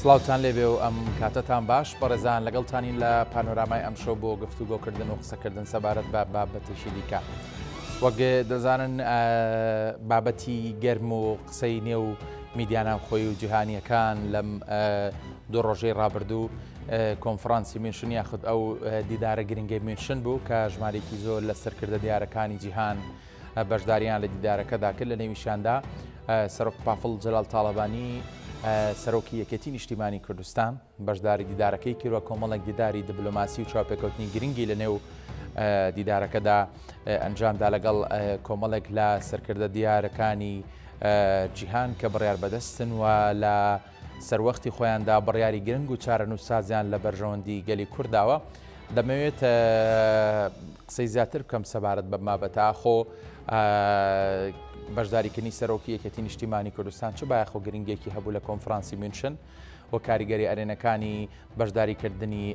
سڵاوتان لێبێ و ئەم کاتەتان باش بەڕێزان لەگەڵتانین لە پانۆرامای ئەمشەو بۆ گفتوگۆکردن و قسەکردن سەبارەت بە بابەتێکی دیکە. وەک دەزانن بابەتی گەرم و قسەی نێو میدیا ناوخۆی و جیهانیەکان لەم دوو ڕۆژەی ڕابردوو کۆنفرانسی میونشن یاخود ئەو دیدارە گرنگەی میونشن بوو کە ژمارێکی زۆر لە سەرکردە دیارەکانی جیهان بەشداریان لە دیدارەکەدا کرد لە نێویشیاندا سەرۆک پافڵ جەلال تاڵەبانی سەرۆکی یەکێتی نیشتیمانی کوردستان بەشداری دیدارەکەی کردوە کۆمەڵێک دیداری دیبلۆماسی و چاوپێکەوتنی گرنگی لە نێو دیدارەکەدا ئەنجامدا لەگەڵ کۆمەڵێک لە سەرکردە دیارەکانی جیهان کە بڕیار بەدەستن و لە سەروەختی خۆیاندا بڕیاری گرنگ و چارەنووسسازیان لە بەرژەوەندی گەلی کورد داوە. دەمەوێت قسەی زیاتر بکەم سەبارەت بە مابەتە ئاخۆ بەشداریکردنی سەرۆکی یەکێتی نیشتیمانی کوردستان چ بایەخ و گرنگێکی هەبوو لە کۆنفرانسی میونشن و کاریگەری ئەرێنەکانی بەشداریکردنی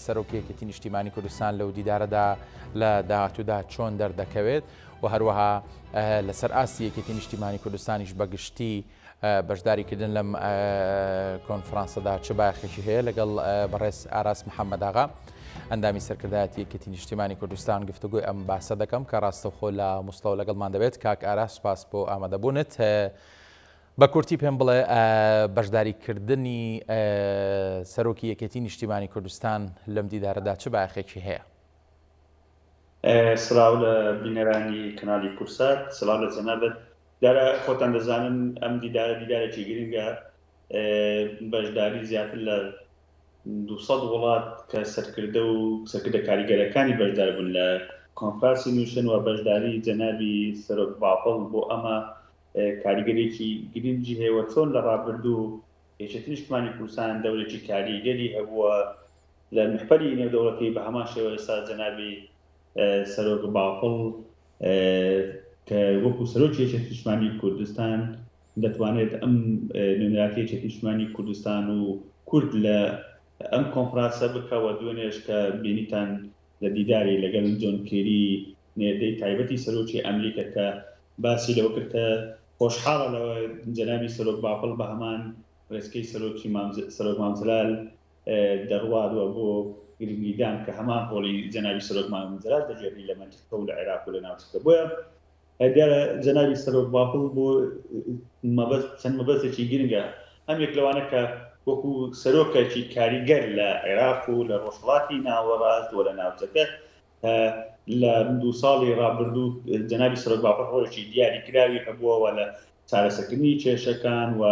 سەرۆکی یەکێتی نیشتیمانی کوردستان لەو دیدارەدا لە داهاتوودا چۆن دەردەکەوێت و هەروەها لەسەر ئاستی یەکێتی نیشتیمانی کوردستانیش بەگشتی بەشداریکردن لەم کۆنفرانسەدا چ بایەخێکی هەیە لەگەڵ بەڕێز ئاراس محەممەداغا ئەندامی سەرکردایەتی یەکێتی نیشتیمانی کوردستان گفتوگۆی ئەم باسە دەکەم کە ڕاستەوخۆ لە موسڵەوە لەگەڵمان دەبێت کاک ئاراس سوپاس بۆ ئامادەبوونت بە کورتی پێم بڵێ بەشداریکردنی سەرۆکی یەکێتی نیشتیمانی کوردستان لەم دیدارەدا چ بایەخێکی هەیە؟ سڵاو لە بینەرانی کەناڵی کورسات، سڵاو لە جەنابت. دیارە خۆتان دەزانن ئەم دیدارە دیدارێکی گرنگە، بەشداری زیاتر لە 200 وڵات کە سەرکردە و سەرکردە کاریگەرەکانی بەشدار بوون لە کۆنفرانسی میونشن و بەشداری جەنابی سەرۆک بافڵ بۆ ئەمە کاریگەرێکی گرنگی هەیە و چۆن لە ڕابردوو یەکێتی نیشتمانی کوردستان دەورێکی کاریگەری هەبووە لە میحپەری نێودەوڵەتی بە هەمان شێوە ئێستا جەنابی سەرۆک بافڵ کە وەکو سەرۆکی یەکێتی نیشتمانی کوردستان دەتوانێت ئەم نوێنەرایەتی یەکێتی نیشتمانی کوردستان و کورد لە ئەم کۆنفرانسە بکە و دوێنێش کە بینیتان لە دیداری لەگەڵ جۆن کێری نێردەی تایبەتی سەرۆکی ئەمریکا کە باسی لەوە کرد کە خۆشحاڵە لەوە جەنابی سەرۆک بافڵ بە هەمان ڕێچکەی سەرۆکی سەرۆک مام جەلال دەڕوات و بۆ گرنگیدان کە هەمان ڕۆڵی جەنابی سەرۆک مام جەلال دەگێڕی لە مەنتیقە و لە عێراق و لە ناوچەکە بۆیە دیارە جەنابی سەرۆک بافڵ بۆ مەبەست چەند مەبەستێکی گرنگە هەم یەک لەوانە کە وەکو سەرۆکێکی کاریگەر لە عێراق و لە ڕۆژهەڵاتی ناوەڕاست و لە ناوچەکە لە دوو ساڵی ڕابردوو جەنابی سەرۆک بافڵ ڕۆڵێکی دیاری کراوی هەبووە و لە چارەسەکردنی کێشەکان و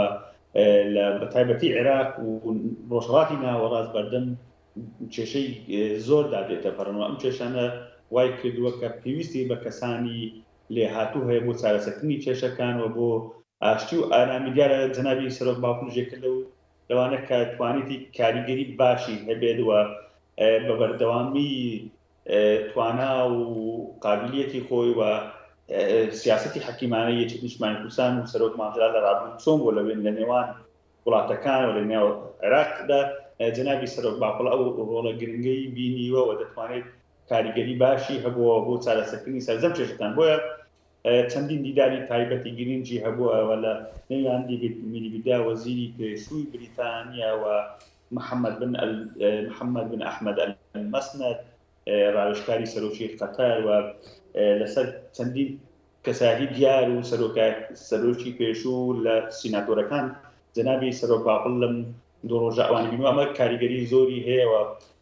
لە بەتایبەتی عێراق و ڕۆژهەڵاتی ناوەڕاست بەردەم کێشەی زۆردا دێتە پەڕنەوە ئەم کێشانە وای کردووە کە پێویستی بە کەسانی لێهاتوو هەیە بۆ چارەسەکردنی کێشەکان و بۆ ئاشتی و ئارامی دیارە جەنابی سەرۆک بافڵ یەکە لەو لەوانە کە توانیتی کاریگەری باشی هەبێت و بە بەردەوامی توانا و قابلیەتی خۆی و سیاسەتی حەکیمانەی یەکێتی نیشتمانی کوردستان و سەرۆک مام جەلال لە ڕابردوو چۆن بووە لەوێ لە نێوان وڵاتەکان و لە نێو عێراقدا جەنابی سەرۆک بافڵ ئەو ڕۆڵە گرنگەی بینیوە و دەتوانێت کاریگەری باشی هەبووە بۆ چارەسەرکردنی سەرجەم کێشەکان بۆیە چەندین دیداری تایبەتی گرنگی هەبووە و لە نێویان دیڤید میلیبیدا وەزیری پێشووی بریتانیا و محەمەد بن محەمەد بن ئەحمەد ئەلمەسنەد ڕاوێژکاری سەرۆکی قەتەر و لەسەر چەندین کەسایەتی دیار و سەرۆکی پێشوو لە سیناتۆرەکان جەنابی سەرۆک بافڵ لەم دوو ڕۆژە ئەوانی بینیوە ئەمە کاریگەری زۆری هەیە و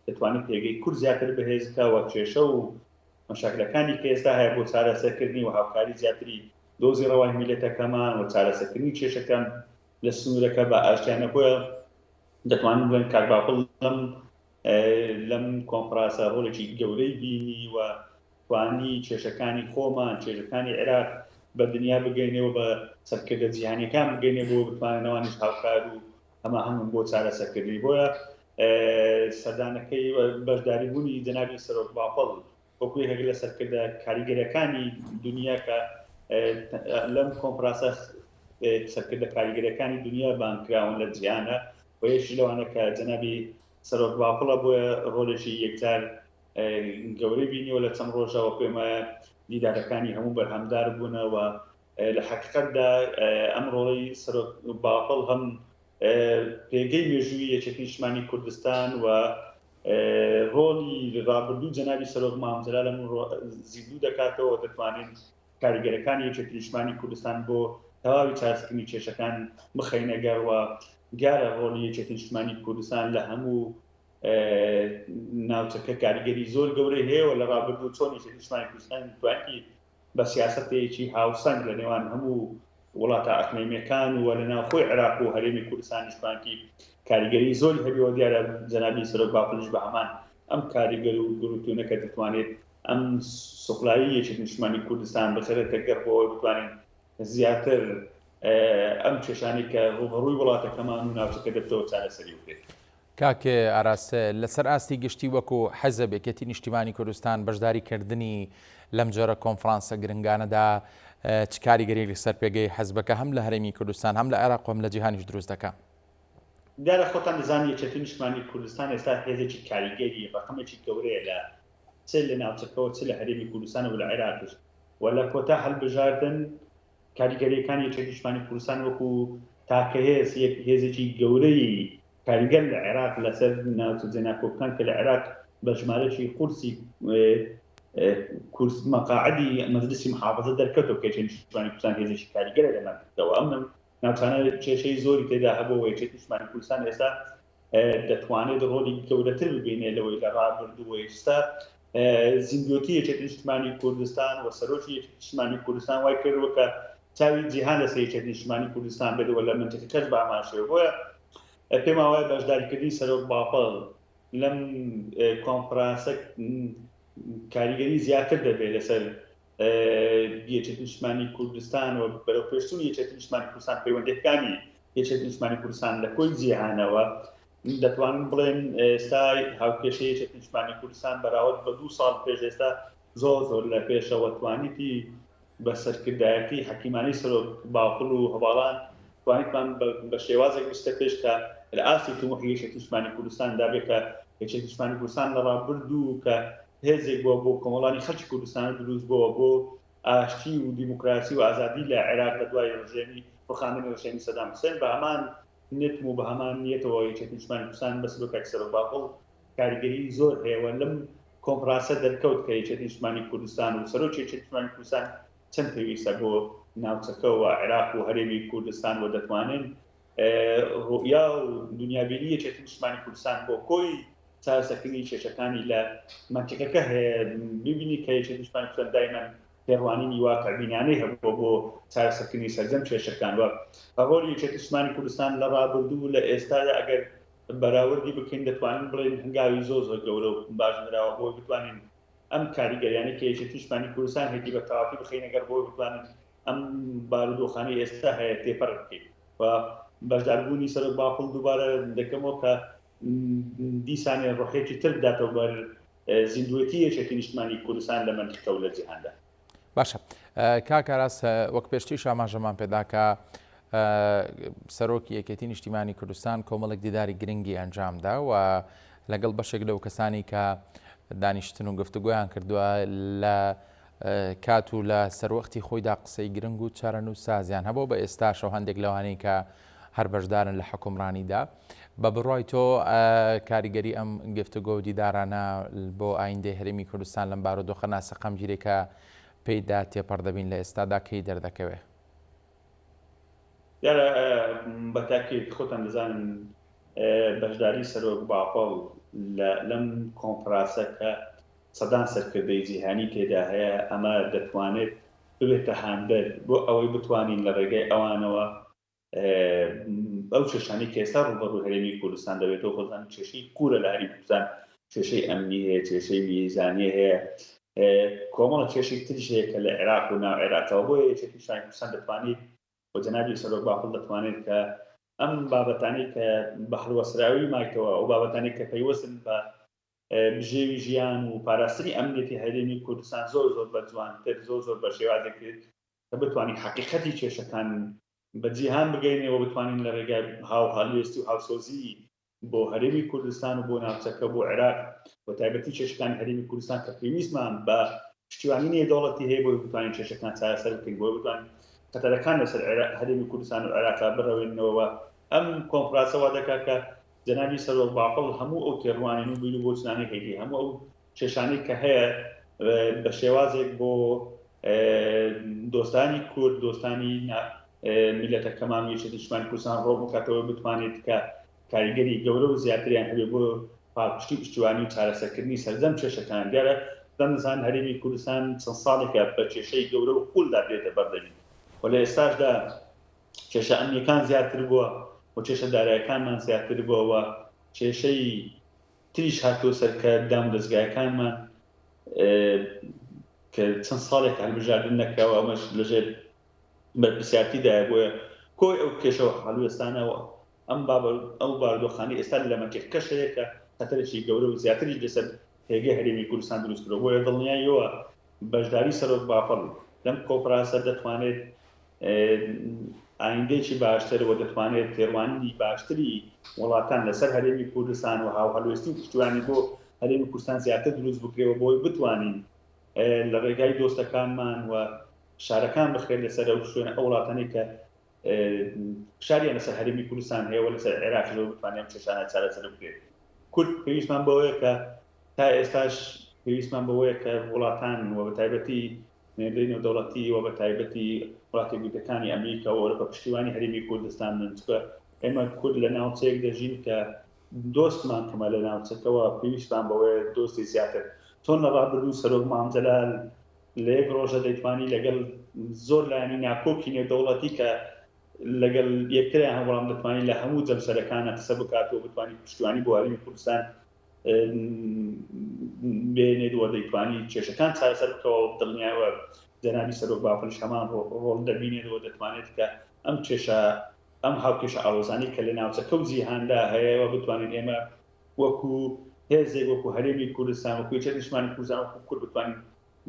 دەتوانێت پێگەی کورد زیاتر بەهێز بکا و کێشە و مەشاکلەکانی کە ئێستا هەیە بۆ چارەسەرکردنی و هاوکاری زیاتری دۆزی ڕەوای میللەتەکەمان و چارەسەرکردنی کێشەکان لە سنوورەکە بە ئاشتیانە بۆیە دەتوانین بڵێن کاک بافڵ لەم لەم کۆنفراسە ڕۆڵێکی گەورەی بینی و توانی کێشەکانی خۆمان کێشەکانی عێراق بە دنیا بگەینێ و بە سەرکردە جیهانیەکان بگەینێ بۆ بتوانن ئەوانیش هاوکار و هەماهەنگن بۆ چارەسەرکردنی بۆیە سەردانەکەی بەشداری بوونی جەنابی سەرۆک بافڵ وەکو یەکێک لە سەرکردە کاریگەرەکانی دنیا کە لەم کۆنفرانسە سەرکردە کاریگەرەکانی دنیا بانگ کراون لە جیهانە و یەکیش لەوانە کە جەنابی سەرۆک بافڵە بۆیە ڕۆلێکی یەکجار گەورەی بینیوە لە چەند ڕۆژەوە پێم وایە دیدارەکانی هەموو بەرهەمدار بوونە و لە حەقیقەتدا ئەم ڕۆڵەی سەرۆک بافڵ هەم. پێگەی مێژووی یەکێتی نیشتمانی کوردستان و ڕۆڵی ڕابردوو جەنابی سەرۆک مام جەلال ئەم زیندوو دەکاتەوە، دەتوانین کاریگەرەکانی یەکێتی نیشتمانی کوردستان بۆ تەواوی چارەسەکردنی کێشەکان بخەینە گەڕ و دیارە ڕۆڵی یەکێتی نیشتمانی کوردستان لە هەموو ناوچەکە کاریگەری زۆر گەورەی هەیە و لە ڕابردوو چۆن یەکێتی نیشتمانی کوردستان توانیتی بە سیاسەتێکی هاوسەنگ لە نێوان هەموو وڵاتە ئەقلیمیەکان و لە ناوخۆی عێراق و هەرێمی کوردستانیش توانیتی کاریگەری زۆری هەبێ و دیارە جەنابی سەرۆک بافڵیش بە هەمان ئەم کاریگەر و گڕوتونە کە دەتوانێت ئەم سوقلایی یەکێتی نیشتمانی کوردستان بخرێتە گەڕ بۆ ئەوەی بتوانین زیاتر ئەم کێشانەی کە ڕووبەڕووی وڵاتەکەمان و ناوچەکە دەبتەوە چارەسەری بکرێت. کاک ئاراس، لەسەر ئاستی گشتی وەکو حزب، یەکێتی نیشتیمانی کوردستان بەشداری کردنی لەم جۆرە کۆنفرانسە گرنگانەدا چ کاریگەریەک لەسەر پێگەی حزبەکە هەم لە هەرێمی کوردستان هەم لە عێراق و هەم لە جیهانیش دروست دەکا؟ دیارە خۆتان دەزانن یەکێتی نیشتمانی کوردستان ئێستا هێزێکی کاریگەری ڕەقەمێکی گەورەیە لە چ لە ناوچەکەوە چ لە هەرێمی کوردستان و لە عێراقیش و لە کۆتا هەلبژاردن کاریگەریەکانی یەکێتی نیشتمانی کوردستان وەکو تاکە هێز یەک هێزێکی گەورەی کاریگەر لە عێراق لەسەر ناوچە جێناکۆکەکان کە لە عێراق بە ژمارەی قورسی کورس مەقاعدی مەجلسی محافظە دەرکەوتەوە کە یەکێتی نیشتمانی کوردستان هێزێکی کاریگەرە لە مەنتیقەوە ئەم ناوچانە کێشەی زۆری تێدا هەبوو و یەکێتی نیشتمانی کوردستان ئێستا دەتوانێت ڕۆڵی گەورەتر ببینێت لەوەی لە ڕابردوو ئێستا زیندۆتی یەکێتی نیشتمانی کوردستان و سەرۆکی یەکێتی نیشتمانی کوردستان وای کردووە کە چاوی جیهان لەسەر یەکێتی نیشتمانی کوردستان بێت و لە مەنتیقەکەش بە هەمان شێوە بۆیە پێمان وایە بەشداریکردنی سەرۆک بافڵ لەم کۆنفرانسە کاریگەری زیاتر دەبێت لەسەر یەکێتی نیشتمانی کوردستان و بەرەوپێشچوونی یەکێتی نیشتمانی کوردستان پەیوەندیەکانی یەکێتی نیشتمانی کوردستان لە کۆی جیهانەوە دەتوانن بڵێن ئێستا هاوکێشەی یەکێتی نیشتمانی کوردستان بەراورد بە دوو ساڵ پێش ئێستا زۆر زۆر لە پێشەوە توانیتی بە سەرکردایەتی حەکیمانەی سەرۆک بافڵ و هەڤاڵان توانیتمان بە شێوازێک بچتە پێش کە لە ئاستی تموحی یەکێتی نیشتمانی کوردستان دابێت کە یەکێتی نیشتمانی کوردستان لە ڕابردوو کە هێزێک بووە بۆ کۆمەڵانی خەڵکی کوردستان دروست بووە بۆ ئاشتی و دیموکراسی و ئازادی لە عێراق لە دوای ڕژێمی ڕوخاندنی ڕژێمی سەدام حوسێن بە هەمان نێتم و بە هەمان نیەتەوە یەکێتی نیشتمانی کوردستان بە سەرۆکایەتی سەرۆک بافڵ کاریگەری زۆر هەیە و لەم کۆنفرانسە دەرکەوت کە یەکێتی نیشتمانی کوردستان و سەرۆکی یەکێتی نیشتمانی کوردستان چەند پێویستە بۆ ناوچەکە و عێراق و هەرێمی کوردستان و دەتوانن ڕوئیا و دنیابینی یەکێتی نیشتمانی کوردستان بۆ کۆی چارەسەرکردنی کێشەکانی لە مەنتیقەکە هەیە ببینی کە یەکێتی نیشتمانی کوردستان دایمەن تێڕوانینی واقعبینانەی هەبووە بۆ چارەسەرکردنی سەرجەم کێشەکان و ڕۆڵی یەکێتی نیشتمانی کوردستان لە ڕابردوو و لە ئێستادا ئەگەر بەراوردی بکەین دەتوانین بڵێین هەنگاوی زۆر زۆر گەورە و باش نراوە بۆ بتوانین ئەم کاریگەریانەی کە یەکێتی نیشتمانی کوردستان هەیەتی بە تەواوەتی بخەینە گەڕ بۆ بتوانین ئەم بارودۆخانەی ئێستا هەیە تێپەڕ بکەین و بەشداربوونی سەرۆک بافڵ دووبارە دەکەمەوە کە دیسانێ ڕۆحێکی تر بداتەوە بەر زیندوێتی یەکێتی نیشتمانی کوردستان لە مەنتیقە و لە جیهاندا. باشە کاک ئاراس وەک پێشتریش ئاماژەمان پێدا کە سەرۆکی یەکێتی نیشتیمانی کوردستان کۆمەڵێک دیداری گرنگی ئەنجامدا و لەگەڵ بەشێک لەو کەسانی کە دانیشتن و گفتوگۆیان کردووە لە کات و لە سەروەختی خۆیدا قسەی گرنگ و چارەنووسسازیان هەبوو بە ئێستاشەوە هەندێک لەوانەی کە هەر بەشدارن لە حوکمڕانیدا. بە بڕوای تۆ کاریگەری ئەم گفتوگۆ و دیدارانە بۆ ئایندەی هەرێمی کوردستان لەم بارودۆخە ناسەقامگیرەی کە پێیدا تێپەڕ دەبین لە ئێستادا کەی دەردەکەوێ؟ دیارە بە تاکید خۆتان دەزانن بەشداری سەرۆک بافڵ لەم کۆنفراسە کە سەدان سەرکردەی جیهانی تێدا هەیە ئەمە دەتوانێت ببێتە هاندەر بۆ ئەوەی بتوانین لە ڕێگای ئەوانەوە ئەو کێشانەی کە ئێستا ڕووبەڕووی هەرێمی کوردستان دەبێتەوە، خۆتان کێشەی قوورە لە هەرێمی کوردستان، کێشەی ئەمنی هەیە، کێشەی میزانی هەیە، کۆمەڵە کێشەی تریش هەیە کە لە عێراق و ناو عێراقەوە. بۆیە یەکێتی نیشتمانی کوردستان دەتوانێت و جەنابی سەرۆک بافڵ دەتوانێت کە ئەم بابەتانەی کە بە هەڵوەسراوی مایتەوە، ئەو بابەتانەی کە پەیوەستن بە بژێوی ژیان و پاراستنی ئەمنیەتی هەرێمی کوردستان زۆر زۆر بە جوانتر، زۆر زۆر بە شێوازێک کە بتوانین حەقیقەتی کێشەکان بە جیهان بگەینێ و بتوانین لە ڕێگای هاوهەڵوێستی و هاوسۆزی بۆ هەرێمی کوردستان و بۆ ناوچەکە بۆ عێراق و تایبەتی کێشەکانی هەرێمی کوردستان کە پێویستمان بە پشتیوانی نێودەوڵەتی هەیە بۆی بتوانین کێشەکان چارەسەر بکەین بۆی بتوانین خەتەرەکان لەسەر هەرێمی کوردستان و عێراق بڕەوێنەوە. ئەم کۆنفراسە وا دەکات کە جەنابی سەرۆک بافڵ هەموو ئەو تێڕوانین و بیر و بۆچونانەی هەیە، هەموو ئەو کێشانەی کە هەیە بە شێوازێک بۆ دۆستانی کورد، دۆستانی میلەتەکەمان و یەکێتی نیشتمانی کوردستان ڕۆڵ بکاتەوە بتوانێت کە کاریگەری گەورە و زیاتریان هەبێت بۆ پاڵپشتی و پشتیوانی و چارەسەرکردنی سەرجەم کێشەکان. دیارە دەمزان هەرێمی کوردستان چەند ساڵێکە بە کێشەی گەورە و قوولدا دێتە بەردەمی و لە ئێستاشدا کێشە ئەمنیەکان زیاتر بووە و کێشە دارایەکانمان زیاتر بووە و کێشەی تریش هاتووە سەر کە دام دەزگایەکانمان کە چەند ساڵێک هەلبژاردن نەکراوە ئەمەش لەژێر بەرپرسیارتیدایە بۆیە کۆی ئەو کێشە و هەڵوێستانەوە ئەم بابە ئەو بارودۆخانەی ئێستا لە مەنتیقەکەش هەیە کە خەتەرێکی گەورە و زیاتریش لەسەر پێگەی هەرێمی کوردستان دروست کردووە بۆیە دڵنیاییەوە بەشداری سەرۆک بافڵ لەم کۆنفرانسە دەتوانێت ئایندەیەکی باشتر و دەتوانێت تێڕوانینی باشتری وڵاتان لەسەر هەرێمی کوردستان و هاوهەلوێستی و پشتیوانی بۆ هەرێمی کوردستان زیاتر دروست بکرێ و بۆی بتوانین لە ڕێگای دۆستەکانمان و فشارەکان بخرێت لەسەر ئەو شوێنە ئەو وڵاتانەی کە فشاریان لەسەر هەرێمی کوردستان هەیە و لەسەر عێراقیش بتوانێت ئەم کێشانە چارەسەر بکرێت. کورد پێویستمان بەوەیە کە تا ئێستاش پێویستمان بەوەیە کە وڵاتان و بە تایبەتی نێردەی نێودەوڵەتی و بە تایبەتی وڵاتە یەکگرتووەکانی ئەمریکا و ئەوروپا پشتیوانی هەرێمی کوردستان بن چونکە ئێمە کورد لە ناوچەیەک دەژین کە دۆستمان کەمە لە ناوچەکەوە پێویستمان بەوەیە دۆستی زیاتر چۆن لە ڕابردوو سەرۆک مام جەلال لە یەک ڕۆژە دەیتوانی لەگەڵ زۆر لایەنی ناکۆکی نێودەوڵەتی کە لەگەڵ یەکتریان هەبوو بەڵام دەتوانی لە هەموو جەمسەرەکانە قسە بکات و بتوانانی پشتیوانی بۆ هەرێمی کوردستان بێنێت و دەیتوانی کێشەکان چارەسەر بکەوە دڵنیایەوە جەنابی سەرۆک بافڵیش هەمان ڕۆڵ دەبینێت و دەتوانێت کە ئەم کێشە ئەم هاوکێشە ئاڵۆزانەی کە لە ناوچەکە و جیهاندا هەیە و بتوانین ئێمە وەکو هێزێک وەکو هەرێمی کوردستان وەکو یەکێتی نیشتمانی کوردستان وەکو کورد بتوانین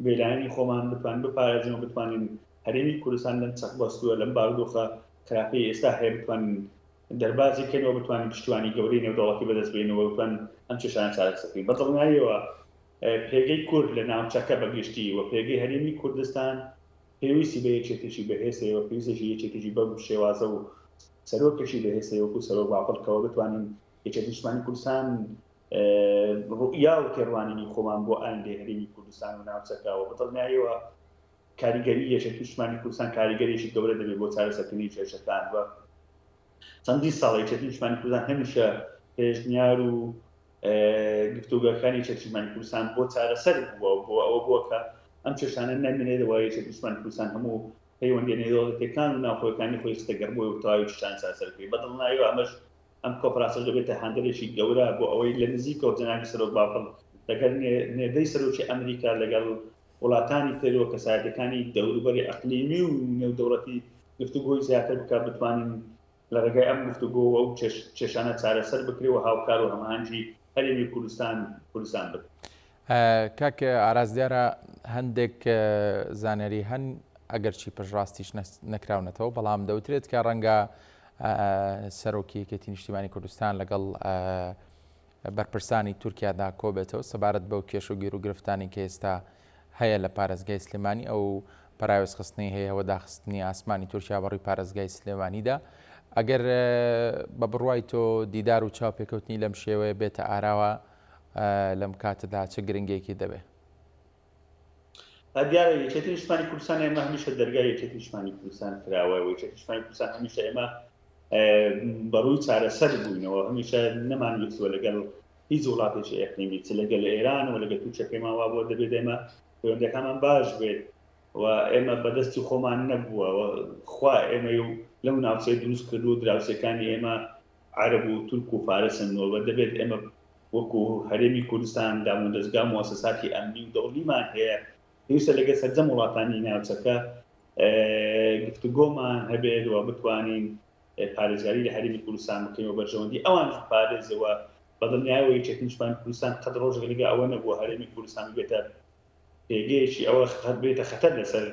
بێلایەنی خۆمان بتوانین بپارێزین و بتوانین هەرێمی کوردستان لەم چەقبەستووە لەم بارودۆخە خراپەی ئێستا هەیە بتوانین دەربازی کەین و بتوانین پشتیوانی گەورەی نێودەوڵەتی بەدەست بێنین و بتوانین ئەم کێشانە چارەسەر بکەین. بە دڵنیاییەوە پێگەی کورد لە ناوچەکە بە گشتی و پێگەی هەرێمی کوردستان پێویستی بە یەکێتیی بەهێز هەیە و پێویستیشی یەکێتیی بەم شێوازە و سەرۆکێکی بەهێز هەیە وەکو سەرۆک بافڵ کەوە بتوانین یەکێتی نیشتمانی کوردستان ڕوئیا و تێڕوانینی خۆمان بۆ ئایندەی هەرێمی کوردستان و ناوچەکە و بە دڵنیاییەوە کاریگەری یەکێتی نیشتمانی کوردستان کاریگەریی گەورە دەبێت بۆ چارەسەرکردنی کێشەکان و چەندین ساڵە یەکێتی نیشتمانی کوردستان هەمیشە پێشنیار و گفتوگۆکانی یەکێتی نیشتمانی کوردستان بۆ چارەسەر بووە و بۆ ئەوە بووە کە ئەم کێشانە نەمێنێتەوە یەکێتی نیشتمانی کوردستان هەموو پەیوەندیە نێودەوڵەتیەکان و ناوخۆیەکانی خۆی خستە گەڕ بۆی و تەواوی کێشان چارەسەر بکرێت بە دڵنیاییەوە ئەمەش ئەم کۆنفرانسەش دەبێتە هاندەرێکی گەورە بۆ ئەوەی لە نزیکەوە جەنابی سەرۆک بافڵ لەگەڵ نێردەی سەرۆکی ئەمریکا لەگەڵ وڵاتانی تر و کەسایەتیەکانی دەوروبەری ئەقلیمی و نێودەوڵەتی گفتوگۆی زیاتر بکات بتوانین لە ڕێگای ئەم گفتوگۆ و ئەو کێشانە چارەسەر بکرێ و هاوکار و هەماهەنگی هەرێمی کوردستان کوردستان بن. کاک ئاراس دیارە هەندێک زانیاری هەن ئەگەرچی پشتڕاستیش نەکراونەتەوە بەڵام دەوترێت کە ڕەنگە سەرۆکی یەکێتی نیشتیمانی کوردستان لەگەڵ بەرپرسانی تورکیادا کۆبێتەوە سەبارەت بەو کێش و گیر و گرفتانی کە ئێستا هەیە لە پارێزگای سلێمانی ئەو پەراوێزخستنەی هەیە و داخستنی ئاسمانی تورکیا بەڕووی پارێزگای سلێمانیدا ئەگەر بە بڕوای تۆ دیدار و چاوپێکەوتنی لەم شێوەیە بێتە ئاراوە لەم کاتەدا چ گرنگێکی دەبێ؟ دیارە یەکێتی نیشتمانی کوردستان ئێمە هەمیشە دەرگای یەکێتی نیشتمانی کوردستان کراوە و یەکێتی نیشتمانی کوردستان هەمیشە ئێمە بەڕووی چارەسەر بووینەوە هەمیشە نەمان ویستوە لەگەڵ هیچ وڵاتێکی ئەقلیمی چ لەگەل ئێران و لەگەل تورکیا پێمان وابووە دەبێت ئێمە پەیوەندەکانمان باش بێت و ئێمە بەدەستی خۆمان نەبووە و خوا ئێمەی و لەو ناوچەیە دروست کردو و دراوسێکانی ئێمە عەرەب و تورک و فارسن و دەبێت ئێمە وەکو هەرێمی کوردستان دامودەزگا و موەسەساتی ئەمنی و دەوڵیمان هەیە پێویستە لەگەل سەرجەم وڵاتانی ناوچەکە گفتوگۆمان هەبێت و بتوانین پارێزگاری لە هەرێمی کوردستان بکەین و بەرژەوەندی ئەوانیش بپارێزێ و بەدڵنیایەوە یەکێتی نیشتمانی کوردستان قەت ڕۆژێک لەگە ئەوە نەبووە هەرێمی کوردستان ببێتە پێگەیەکی ئەوە بێتە خەتەر لەسەر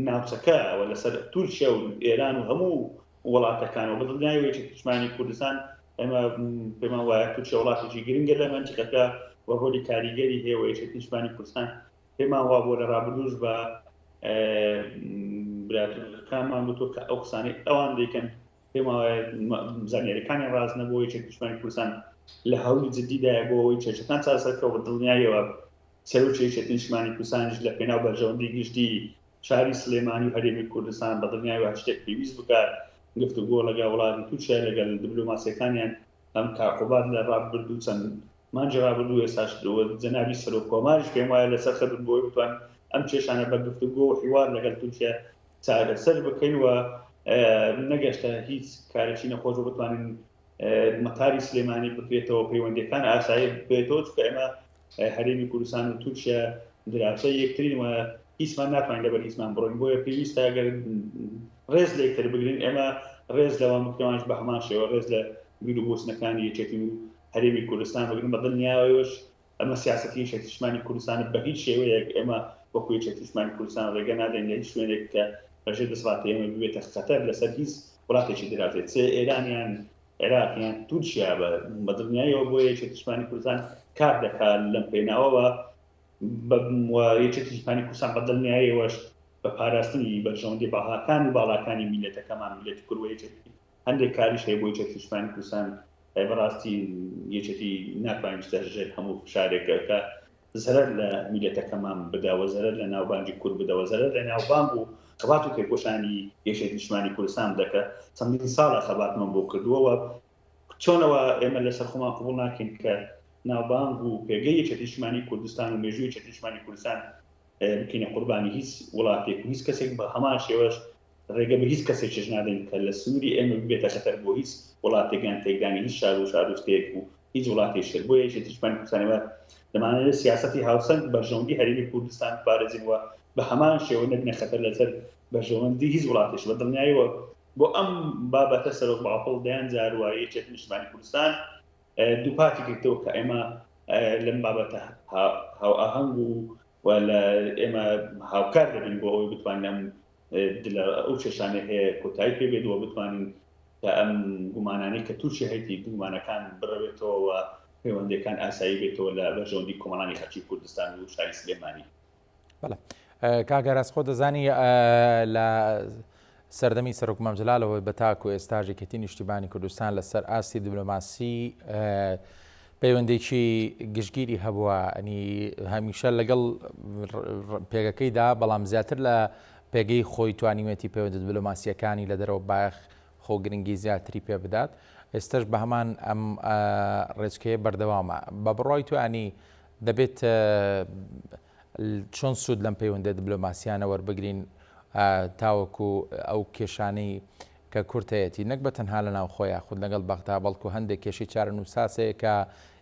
ناوچەکە و لەسەر تورکیا و ئێران و هەموو وڵاتەکان و بەدڵنیایەوە یەکێتی نیشتمانی کوردستان ئێمە پێمان وایە تورکیا وڵاتێکی گرنگە لە مەنتیقەکە و ڕۆلی کاریگەری هەیە و یەکێتی نیشتمانی کوردستان پێمان وابووە لە ڕابردووش بە برا تورکەکانمان گوتووە کە ئەو قسانەی ئەوان دەیکەن. پێم وایە زانیاریەکانی ڕاست نەبوو. یەکێتی نیشتمانی کوردستان لە هەولی جدیدایە بۆ ئەوەی کێشەکان چارەسەر بکە و دڵنیایەوە سەرۆکی یەکێتی نیشتمانی کوردستانیش لە پێناو بەرژەوەندی گشتی شاری سلێمانی و هەرێمی کوردستان بە دڵنیایەوە هەر شتێک پێویست بکات گفتوگۆ لەگەڵ وڵاتی تورکیا لەگەڵ دبلۆماسیەکانیان هەم کاک قوباد لە ڕابردوو چەند مانگی ڕابردوو ئێستاش جەنابی سەرۆک کۆماریش پێم وایە لەسەر خەبن بۆی بتوان ئەم کێشانە بە گفتوگۆ و حیوار لەگەڵ تورکیا چارەسەر بکەین و نەگەشتە هیچ کارێکی نەخۆش و بتوانین مەتاری سلێمانی بکرێتەوە پەیوەندیەکان ئاسایی بێتەوە چونکە ئێمە هەرێمی کوردستان و تورکیا دراوسێی یەکترین و هیچمان ناتوانین لەبەر هیچمان بڕۆین بۆیە پێویستە ئەگەر ڕێز لە یەکتر بگرین ئێمە ڕێز لەوان بکەوانش بە هەمان شێوە ڕێز لە بیر و بۆچونەکانی یەکێتی و هەرێمی کوردستان بگرن بە دڵنیایەوەش ئەمە سیاسەتی یەکێتی نیشتمانی کوردستانە بە هیچ شێوەیەک ئێمە وەکو یەکێتی نیشتمانی کوردستان ڕێگە نادەین لە هیچ شوێنێک کە ڕێژەی دەسەڵاتی ئێمە ببێتە خەتەر لەسەر هیچ وڵاتێکی دراوسێ چ ئێران یان عێراق یان تورکیا بە بە دڵنیاییەوە بۆیە یەکێتی نیشتمانی کوردستان کار دەکات لەم پێناوەوە یەکێتی نیشتمانی کوردستان بە دڵنیاییەوەش بە پاراستنی بەرژەوەندی بەهاکان و باڵاکانی میللەتەکەمان میللەتی کورد و یەکێتی هەندێک کاریش هەیە بۆ یەکێتی نیشتمانی کوردستان بەڕاستی یەکێتی ناتوانین بچێتە ژێر هەموو فشارێک کە زەرەر لە میلەتەکەمان بدا و زەرەر لە ناوبانگی کورد بدا و زەرەر لە ناوبانگ و خەبات و تێکۆشانی یەکێتی نیشتمانی کوردستان بدە کە چەندین ساڵە خەباتمان بۆ کردووە و چۆنەوە ئێمە لەسەر خۆمان قبوڵ ناکەین کە ناوبانگ و پێگەی یەکێتی نیشتمانی کوردستان و مێژووی یەکێتی نیشتمانی کوردستان بکەینە قوربانی هیچ وڵاتێک و هیچ کەسێک بە هەمان شێوەش ڕێگە بە هیچ کەسێکیش نادەین کە لە سنووری ئێمە ببێتە خەتەر بۆ هیچ وڵاتێک یان تێکدانی هیچ شار و شارۆچکەیەک و هیچ وڵاتێکی تر. بۆیە یەکێتی نیشتمانی کوردستان ئێمە دەمانەوێت سیاسەتی هاوسەنگ بەرژەوەندی هەرێمی کوردستان بپارێزین و بە هەمان شێوە نەبینە خەتەر لەسەر بەرژەوەندی هیچ وڵاتێک. بە دڵنیاییەوە بۆ ئەم بابەتە سەرۆک بافڵ دەیان جار و یەکێتی نیشتمانی کوردستان دووپاتی کردەوە کە ئێمە لەم بابەتە هاوئاهەنگ و و لە ئێمە هاوکار دەبین بۆ ئەوەی بتوانین ئەم لە ئەو کێشانەی هەیە کۆتایی پێ بێت و بتوانین کە ئەم گومانانەی کە تورکیا هەیەتی گومانەکان بڕەوێتەوە و پەیوەندیەکان ئاسایی بێتەوە لە بەرژەوەندی کۆمەڵانی خەڵکی کوردستان و شاری سلێمانی. بەڵێ کاک ئاراس خۆ دەزانی لە سەردەمی سەرۆک مام جەلالەوە بە تاکو ئێستاش یەکێتی نیشتیمانی کوردستان لەسەر ئاستی دیبلۆماسی پەیوەندێکی گشتگیری هەبووە ئەنی هەمیشە لەگەڵ پێگەکەیدا بەڵام زیاتر لە پێگەی خۆی توانیوێتی پەیوەندە دیبلۆماسیەکانی لە دەرەوە بایەخ خۆ گرنگی زیاتری پێ بدات ئێستش بە هەمان ئەم ڕێچکەیە بەردەوامە بە بڕای توانی دەبێت چۆن سوود لەم پەیوەندە دبلۆماسیانە وەربگرین تاوەکو ئەو کێشانەی کە کورد هەیەتی نەک بە تەنها لە ناوخۆ یاخود لەگەڵ بەغدا بەڵکو هەندێک کێشەی چارەنووساز هەیە کە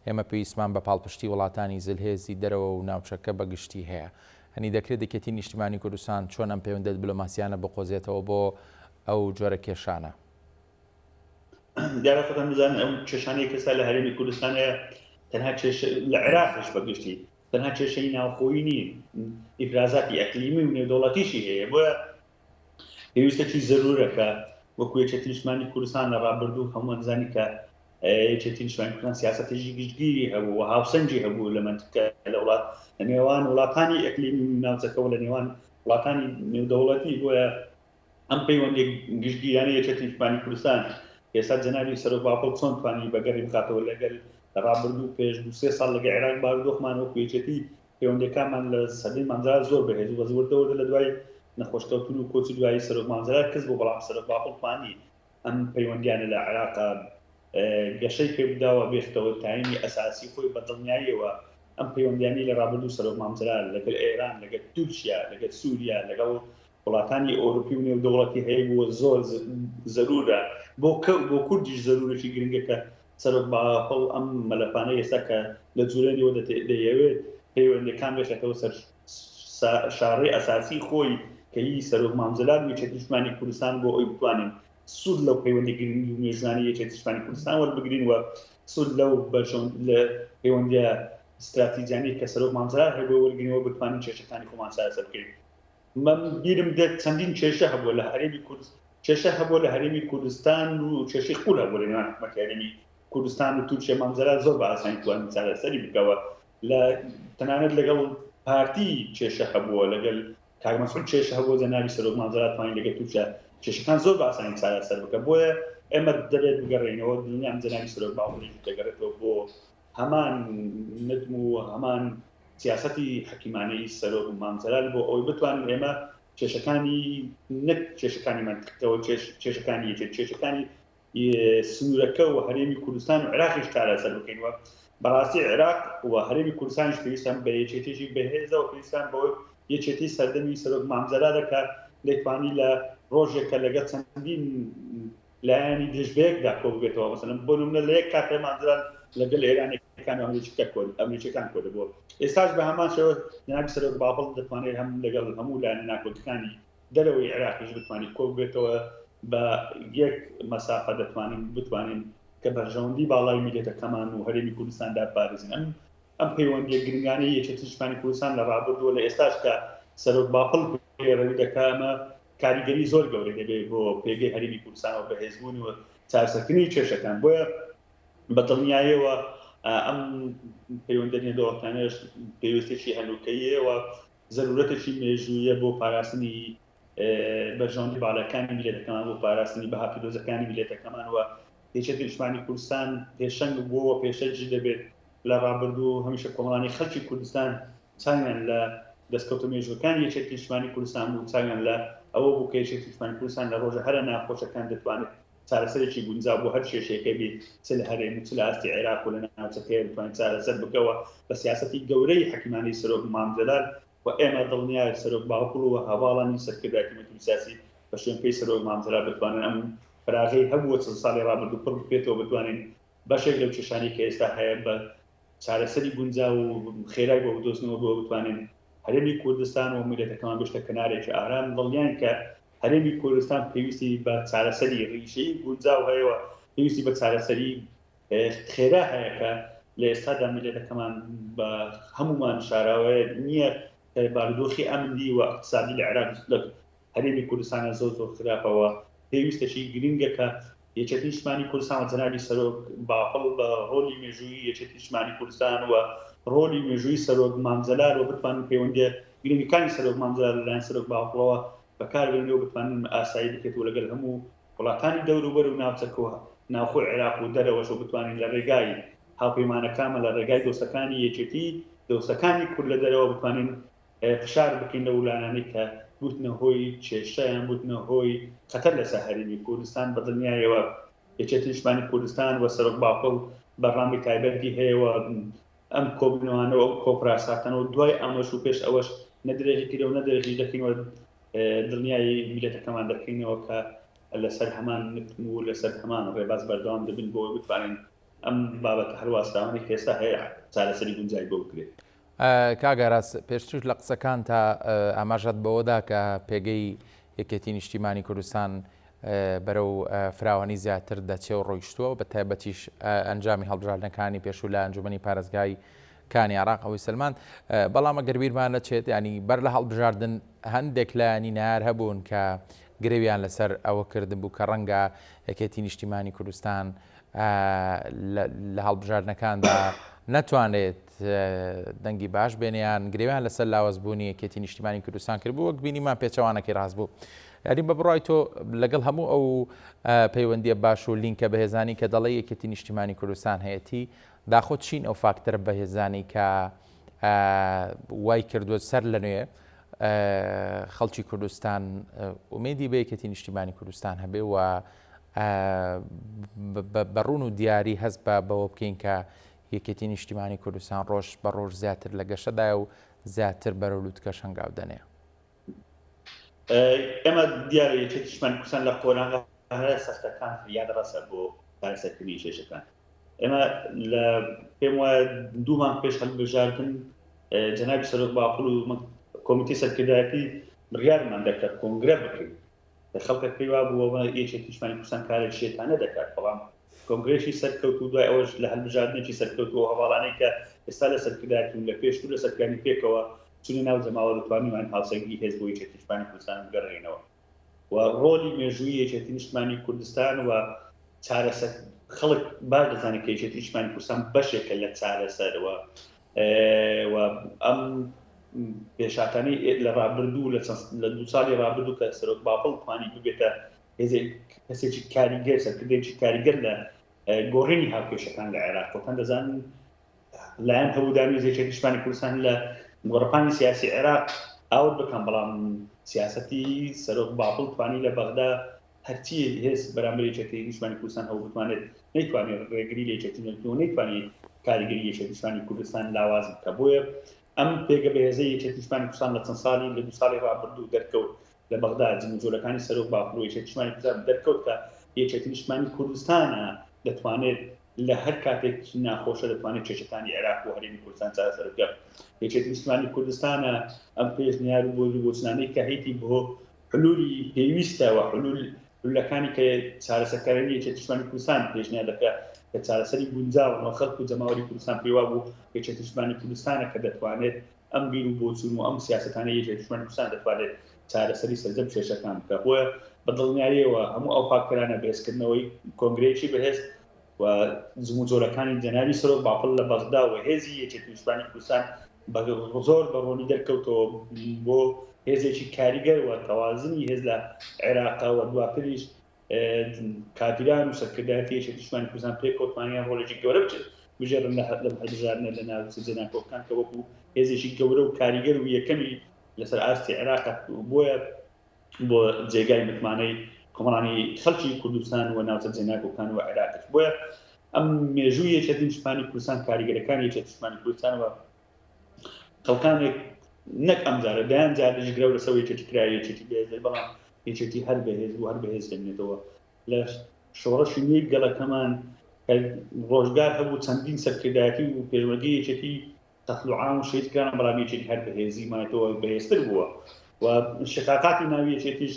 ئێمە پێویستمان بە پاڵپشتی وڵاتانی زلهێزی دەرەوە و ناوچەکە بە گشتی هەیە. هەنی دەکرێت یەکێتی نیشتیمانی کوردستان چۆن ئەم پەیوەندە دبلۆماسیانە بقۆزێتەوە بۆ ئەو جۆرە کێشانە؟ دیارە خۆتان بزانن ئەو کێشانەی کە ئێستا لە هەرێمی کوردستان هەیە تەنها کێشە لە عێراقیش بە گشتی تەنها کێشەی ناوخۆیی نین، ئیفرازاتی ئەقلیمی و نێودەوڵەتیشی هەیە، بۆیە پێویستەکی زەرورە کە وەکو یەکێتی نیشتمانی کوردستان لە ڕابردوو هەمووان زانی کە یەکێتی نیشتمانی کوردستان سیاسەتێکی گشتگیری هەبوو و هاوسەنگی هەبوو لە مەنتقە لە وڵات لە نێوان وڵاتانی ئەقلیمی ناوچەکە و لە نێوان وڵاتانی نێودەوڵەتی بۆیە ئەم پەیوەندیە گشتگیرانەی یەکێتی نیشتمانی کوردستان ئێستا جەنابی سەرۆک بافڵ چۆن توانی بەگەڕی بخاتەوە لەگەل ڕابردوو پێش دو سێ ساڵ لەگە عێراق بارودۆخمان وەکو یەکێتی پەیوەندیەکانمان لە سەردەمی مام جەلال زۆر بەهێز بوو بەس وردە وردە لە دوای نەخۆشکەوتن و کۆچی دوایی سەرۆک مام جەلال کز بوو بەڵام سەرۆک بافڵ توانی ئەم پەیوەندیانە لە عێراق گەشەی پێ بدا و بێختەوە تاینی ئەساسی خۆی بە دڵنیاییەوە ئەم پەیوەندیانەی لە ڕابردوو سەرۆک مام جەلال لەگەل ئێران لەگەل تورکیا لەگەل سوریا لەگەڵ وڵاتانی ئەوروپی و نێودەوڵەتی هەیبووە زۆر زەرورە بۆ بۆ کوردیش زەرورێکی گرنگە کە سەرۆک بافڵ ئەم مەلەفانەی ئێستا کە لە جولێنیەوە دەیەوێت پەیوەندیەکان بخێتەوە سەر شاڕێی ئەساسی خۆی کە هی سەرۆک مام جەلال و یەکێتی نیشتمانی کوردستان بۆ ئەوی بتوانین سوود لەو پەیوەندی گرنگی و مێژوانەی یەکێتی نیشتمانی کوردستان وەربگرین و سوود لەو بەرژەوەند لە پەیوەندیە ستراتیجیانەی کە سەرۆک مام جەلال هەیبووە وەرگرین و بتوانین کێشەکانی خۆمان چارەسەر بکەین. من بیرم دێت چەندین کێشە هەبووە لە هەرێمی کورد کێشە هەبووە لە هەرێمی کوردستان و کێشەی قوڵ هەبووە لە نێوان حکومەتی هەرێمی کوردستان و تورکیا مام جەلال زۆر بە ئاسانی توانی چارەسەری بکەوە لە تەنانەت لەگەڵ پارتی کێشە هەبووە لەگەل کاک مەسعود کێشە هەبووە جەنابی سەرۆک مام جەلال توانی لەگەل تورکیا کێشەکان زۆر بە ئاسانی چارەسەر بکە بۆیە. ئێمە دەبێت بگەڕێینەوە، دڵنیام جەنابی سەرۆک باوەڕیش دەگەڕێتەوە بۆ هەمان نەزم و هەمان سیاسەتی حەکیمانەی سەرۆک مام جەلال بۆ ئەوەی بتوانین ئێمە کێشەکانی نەک کێشەکانی مەنتقەوە کێشەکانی یەکێت کێشەکانی سنوورەکە و هەرێمی کوردستان و عێراقیش چارەسەر بکەین و بەڕاستی عێراق و هەرێمی کوردستانیش پێویستان بە یەکێتیی بەهێزەوە پێویستان بەوەی یەکێتی سەردەمی سەرۆک مام جەلالە کە دەیتوانی لە ڕۆژێک کە لەگەڵ چەندین لایەنی دژ بەیەکدا کۆ ببێتەوە مەسەلەن بۆ نمونە لە یەک کاتێ مام جەلال لەگەڵ ئێرانەکان و ئەمریکا کۆ ئەمریکیەکان کۆ دەبووە ئێستاش بە هەمان شێوە جەنابی سەرۆک بافڵ دەتوانێت هەم لەگەڵ هەموو لایەنە ناکۆکەکانی دەرەوەی عێراقیش بتوانێت کۆ ببێتەوە بە یەک مەسافە دەتوانین بتوانین کە بەرژەوەندی باڵای میللەتەکەمان و هەرێمی کوردستاندا بپارێزین ئەم ئەم پەیوەندیە گرنگانەی یەکێتی نیشتمانی کوردستان لە ڕابردووە لە ئێستاش کە سەرۆک بافڵ پەیڕەوی دەکا ئەمە کاریگەری زۆر گەورەی دەبێت بۆ پێگەی هەرێمی کوردستان و بەهێزبوون و چارەسەرکردنی کێشەکان بۆیە بە دڵنیایەوە ئەم پەیوەندە نێودەوڵەتانەش پێویستێکی هەنووکەییە و زەرورەتێکی مێژوویە بۆ پاراستنی بەرژەوەندی باڵەکانی میللەتەکەمان بۆ پاراستنی بەها پیرۆزەکانی میللەتەکەمان و یەکێتی نیشتمانی کوردستان پێشەنگ بووە پێشەنگی دەبێت لە ڕابردوو هەمیشە کۆمەڵانی خەڵکی کوردستان چاویان لە دەستکەوتە مێژووەکانی یەکێتی نیشتمانی کوردستان بوو، چاویان لە ئەوە بوو کە یەکێتی نیشتمانی کوردستان لە ڕۆژە هەرە ناخۆشەکان دەتوانێت چارەسەرێکی گونجاو بۆ هەر کێشەیەکە بێت چ لە هەرێم و چ لە ئاستی عێراق و لە ناوچەکەیە بتوانێت چارەسەر بکەوە بە سیاسەتی گەورەی حەکیمانەی سەرۆک مام جەلال و ئێمە دڵنیاین سەرۆک باوکڵ و هەڤاڵانی سەرکردایەتی مەکتەبی سیاسی بە شوێنپێی سەرۆک مام جەلال بتوانن ئەم فەراغەی هەبووە چەند ساڵی ڕابردوو پڕ بکرێتەوە بتوانین بەشێک لەو کێشانەی کە ئێستا هەیە بە چارەسەری گونجاو و خێرای بۆ بدۆزنەوە بۆ بتوانین هەرێمی کوردستان و میللەتەکەمان بێشتە کەنارێکی ئارام، دڵنیاین کە هەرێمی کوردستان پێویستی بە چارەسەری ڕیشەیی گونجاو هەیە و پێویستی بە چارەسەری خێرا هەیە کە لە ئێستادا میللەتەکەمان بە هەموومان شاراوەیە نییە کە بارودۆخی ئەمنی و ئیقتسادی لە عێراق لە هەرێمی کوردستانە زۆر زۆر خراپە و پێویستەکی گرنگە کە یەکێتی نیشتمانی کوردستان و جەنابی سەرۆک بافڵ بە ڕۆلی مێژوویی یەکێتی نیشتمانی کوردستان و ڕۆلی مێژوویی سەرۆک مام جەلال و بتوانن پەیوەندیە گرنگەکانی سەرۆک مام جەلال لەلایەن سەرۆک بافڵەوە بەکاربێنن و بتوانن ئاسایی بکرێت و لەگەل هەموو وڵاتانی دەوروبەر و ناوچەکە و ناوخۆی عێراق و دەرەوەش و بتوانین لە ڕێگای هاوپەیمانەکانمان لە ڕێگای دۆستەکانی یەکێتی دۆستەکانی کورد لە دەرەوە بتوانین فشار بکەین لەو لایەنانەی کە بوتنە هۆی کێشە یان بوتنە هۆی خەتەر لەسەر هەرێمی کوردستان، بە دڵنیایەوە یەکێتی نیشتمانی کوردستان و سەرۆک بافڵ بەرنامەی تایبەتی هەیە و ئەم کۆبوونەوانە و ئەو کۆپراساتانە و دوای ئەمەش و پێش ئەوەش نە درێژی کرێ و نە درێژی دەکەین و دڵنیای میللەتەکەمان دەکەینەوە کە لەسەر هەمان نتم و لەسەر هەمان ڕێباز بەردەوام دەبن بۆ ئەوەی بتوانین ئەم بابەتە هەلواسراوانەی کە ئێستا هەیە چارەسەری گونجاوی بۆ بکرێت. کاک ئاراس پێشتریش لە قسەکانتا ئاماژەت بەوەدا کە پێگەی یەکێتی نیشتیمانی کوردستان بەرەو فراوانی زیاتر دەچێ و ڕۆیشتووە بە تایبەتیش ئەنجامی هەڵبژاردنەکانی پێشوو لە ئەنجومەنی پارێزگای کانی عراق ئەوەی سلمان بەڵام ئەگەر بیرمان نەچێت ینی بەر لە هەڵبژاردن هەندێک لایەنی نار هەبوون کە گرەویان لەسەر ئەوە کردبوو کە ڕەنگە یەکێتی نیشتیمانی کوردستان لە هەڵبژاردنەکاندا نەتوانێت دەنگی باش بێنێ یان گرێویان لەسەر لاوازبوونی یەکێتی نیشتیمانی کوردستان کردبوو وەک بینیمان پێچەوانەکەی ڕاست بوو. یاری بە بڕای تۆ لەگەڵ هەموو ئەو پەیوەندیە باش و لینکە بەهێزانی کە دەڵێ یەکێتی نیشتیمانی کوردستان هەیەتی داخۆ چین ئەو فاکتەرە بەهێزانی کە وای کردووە سەر لە نوێ خەڵکی کوردستان ئومێدی بە یەکێتی نیشتیمانی کوردستان هەبێ و بە ڕوون و دیاری هەست بە بەوە بکەین کە یەکێتی نیشتیمانی کوردستان ڕۆژ بە ڕۆژ زیاتر لە گەشەدایە و زیاتر بەرەو لوتکەش هەنگاو دەنێ. ئێمە دیارە یەکێتی نیشتمانی کوردستان لە قۆناغە هەرە سەختەکان فریاد ڕەسە بۆ چارەسەرکردنی کێشەکان. ئێمە لە پێم وایە دوو مانگ پێش هەڵبژاردن جەنابی سەرۆک بافڵ و کۆمیتەی سەرکردایەتی بڕیارمان دا کە کۆنگرە بکەین. خەڵکەک پێی وابوو ئەوە یەکێتی نیشتمانی کوردستان کارێکی شێتانە دەکات، بەڵام کۆنگرەیەکی سەرکەوتوو دوای ئەوەش لە هەلبژاردنێکی سەرکەوتوو ئەو هەڤاڵانەی کە ئێستا لە سەرکردایەتین لە پێشتر لە سەرکردانی پێکەوە چوونە ناو جەماوەر و توانیمان هاوسەنگی هێز بۆ یەکێتی نیشتمانی کوردستان بگەڕێنەوە و ڕۆلی مێژوویی یەکێتی نیشتمانی کوردستان و چارەسەر خەڵک باش دەزانێت کە یەکێتی نیشتمانی کوردستان بەشێکە لە چارەسەر و و ئەم پێشاتانەی لە ڕابردوو لە چەند لە دوو ساڵی ڕابردوو کە سەرۆک بافڵ توانی ببێتە. هێزێک کەسێکی کاریگەر سەرکردێکی کاریگەر لە گۆڕینی هاوکێشەکان لە عێراق. خۆتان دەزانن لایەن هەبوو داویست یەکێتی نیشتمانی کوردستان لە گۆڕەپانی سیاسی عێراق ئاوت بکەم، بەڵام سیاسەتی سەرۆک بافڵ توانی لە بەغدا هەرچی هێز بەرامبەر یەکێتی نیشتمانی کوردستان هەبوو بتوانێت نەیتوانێت ڕێگری لە یەکێتی نەکرد و نەیتوانی کاریگەری یەکێتی نیشتمانی کوردستان لاواز بکە. بۆیە ئەم پێگە بەهێزەی یەکێتی نیشتمانی کوردستان لە چەند ساڵی لە دوو ساڵی ڕابردوو دەرکەوت لە بەغدا جموجۆلەکانی سەرۆک بافڵ و یەکێتی نیشتمانی کوردستان دەرکەوت کە یەکێتی نیشتمانی کوردستانە دەتوانێت لە هەر کاتێکی ناخۆشە دەتوانێت کێشەکانی عێراق و هەرێمی کوردستان چارەسەر بکات. یەکێتی نیشتمانی کوردستانە ئەم پێشنیار و بۆچونانەی کە هەیتی بۆ حلولی پێویستە و حلول حلولەکانی کە چارەسەرکاری یەکێتی نیشتمانی کوردستان پێشنیار دەکات کە چارەسەری گونجاون و خەڵک و جەماوەری کوردستان پێی وابوو یەکێتی نیشتمانی کوردستانە کە دەتوانێت ئەم بیر و بۆچوون و ئەم سیاسەتانەی یەکێتی نیشتمانی کوردستان دەتوانێت چارەسەری سەرجەم کێشەکان بکات. بۆیە بە دڵنیاییەوە هەموو ئەو فاکتەرانە بەهێزکردنەوەی کۆنگرەیەکی بەهێز و جموجۆلەکانی جەنابی سەرۆک بافڵ لە بەغدا و هێزی یەکێتی نیشتمانی کوردستان بە زۆر بە ڕوونی دەرکەوتەوە بۆ هێزێکی کاریگەر و تەوازنی هێز لە عێراقا و دواتریش کادیران و سەرکردایەتی یەکێتی نیشتمانی کوردستان پێکەوە توانیان ڕۆڵێکی گەورە بچێت بگێڕن لە لەم هەڵبژاردنە لە ناوچە جێناکۆکەکان کە وەکو هێزێکی گەورە و کاریگەر و یەکەمی لەسەر ئاستی عێراق بۆیە بۆ جێگای متمانەی کۆمەڵانی خەڵکی کوردستان و ناوچە جێناکۆکان و عێراقیش. بۆیە ئەم مێژووی یەکێتی نیشتمانی کوردستان، کاریگەرەکانی یەکێتی نیشتمانی کوردستان و خەڵکانێک نەک ئەم جارە دەیان جاریش گرەو لەسەر یەکێتی کرا یەکێتی بەهێز دەبێت، بەڵام یەکێتی هەر بەهێز بوو، هەر بەهێز دەمێنێتەوە. لە شۆڕشی نوێی گەلەکەمان کە ڕۆژگار هەبوو چەندین سەرکردایەتی و پێشمەرگەی یەکێتی قەتل و عام و شەهید کران، بەڵام یەکێتی هەر بەهێزی مایەوە، بەهێزتر بووە و شقاقاتی ناوی یەکێتیش